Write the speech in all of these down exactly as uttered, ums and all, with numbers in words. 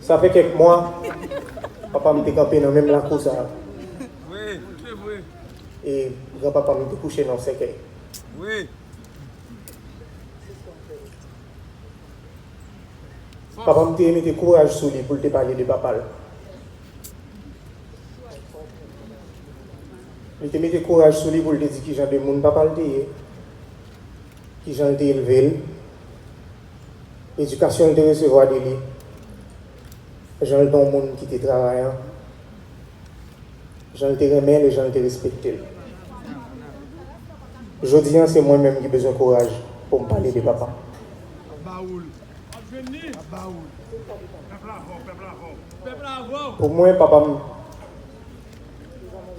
Sa fè kèk mwa, papa m te kanpe nan menm lakou sa a. E granpapa m te kouche nan yon sèkèy. Papa m te mete kouraj sou li pou l te pale de papa l. Li te mete kouraj sou li pou l te di kijan de moun papa l te ye, kijan l te elve l, edikasyon l te resevwa de li, jan l te yon moun ki te travayan, jan l te renmen l e jan l te respekte l. Jodi a, se mwen menm ki bezwen kouraj pou m pale de papa m. Pou mwen, papa m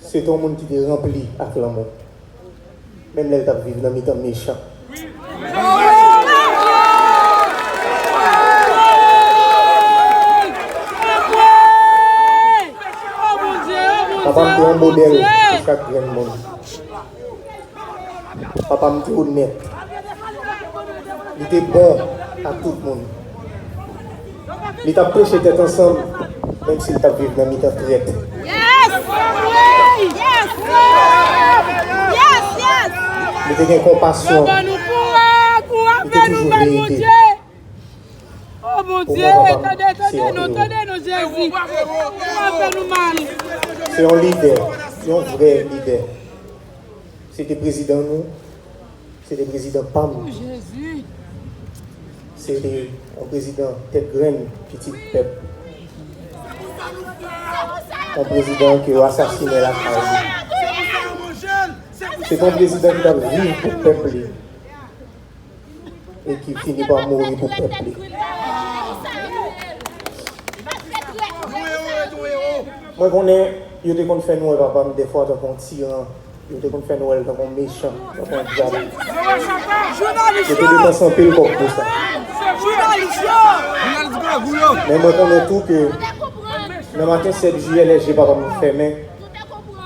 se te yon moun ki te ranpli ak lanmou, menm lè l t ap viv nan mitan mechan. Papa m te yon modèl pou chak grenn moun. Papa m te onèt. Li te bon ak tout moun. Li t ap preche tèt ansanm, menm si l t ap viv nan mitan trèt. Yes! Yes! Yes! Yes! Li te gen konpasyon. Li te toujou vle ede. Oh, Bondye, tande, tande nou, tande nou, Jezi. Ou ap fè nou mal. Se yon lidè, se yon vrè lidè. Se te prezidan nou, se te prezidan pa m. Oh, Jezi. Se te yon prezidan tèt grenn, pitit pèp. Yon prezidan ke yo asasinen lakay li. Se te yon prezidan ki t ap viv pou pèp li e ki fini pa mouri pou pèp li. Mwen konnen yo te konn fè nou wè papa m dèfwa tankou yon tiran, yo te konn fè nou wè l tankou yon mechan, tankou yon dyab. Yo te depanse anpil kòb pou sa. Men mwen konnen tou ke nan maten sèt jiyè, lè je papa m fèmen,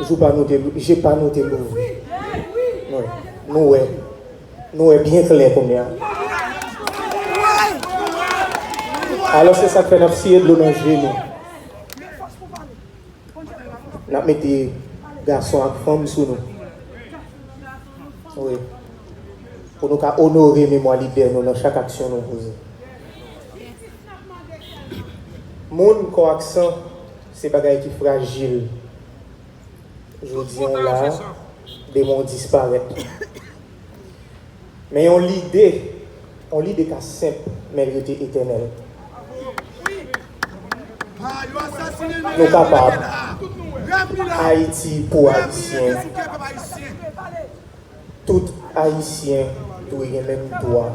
jou pa nou te, je pa nou te louvri. Wi, nou wè. Nou wè byen klè kounye a. Alò, se sa k fè n ap siye dlo nan je nou. N ap mete gason ak fanm sou nou. Wi. Pou nou ka onore memwa lidè nou nan chak aksyon nou poze. Moun, kò ak san, se bagay ki frajil. Jodi a w la, demen w disparèt. Men yon lide, yon lide ka senp, men l rete etènèl. Nou kapab. Ayiti pou Ayisyen. Tout Ayisyen dwe gen menm dwa.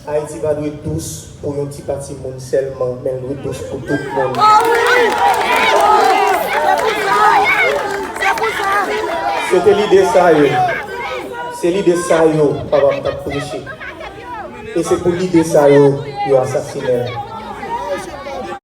Ayiti pa dwe dous pou yon ti pati moun sèlman, men l dwe dous pou tout moun. Se te lide sa yo. Se lide sa yo papa m t ap preche. E se pou lide sa yo, yo asasinen l.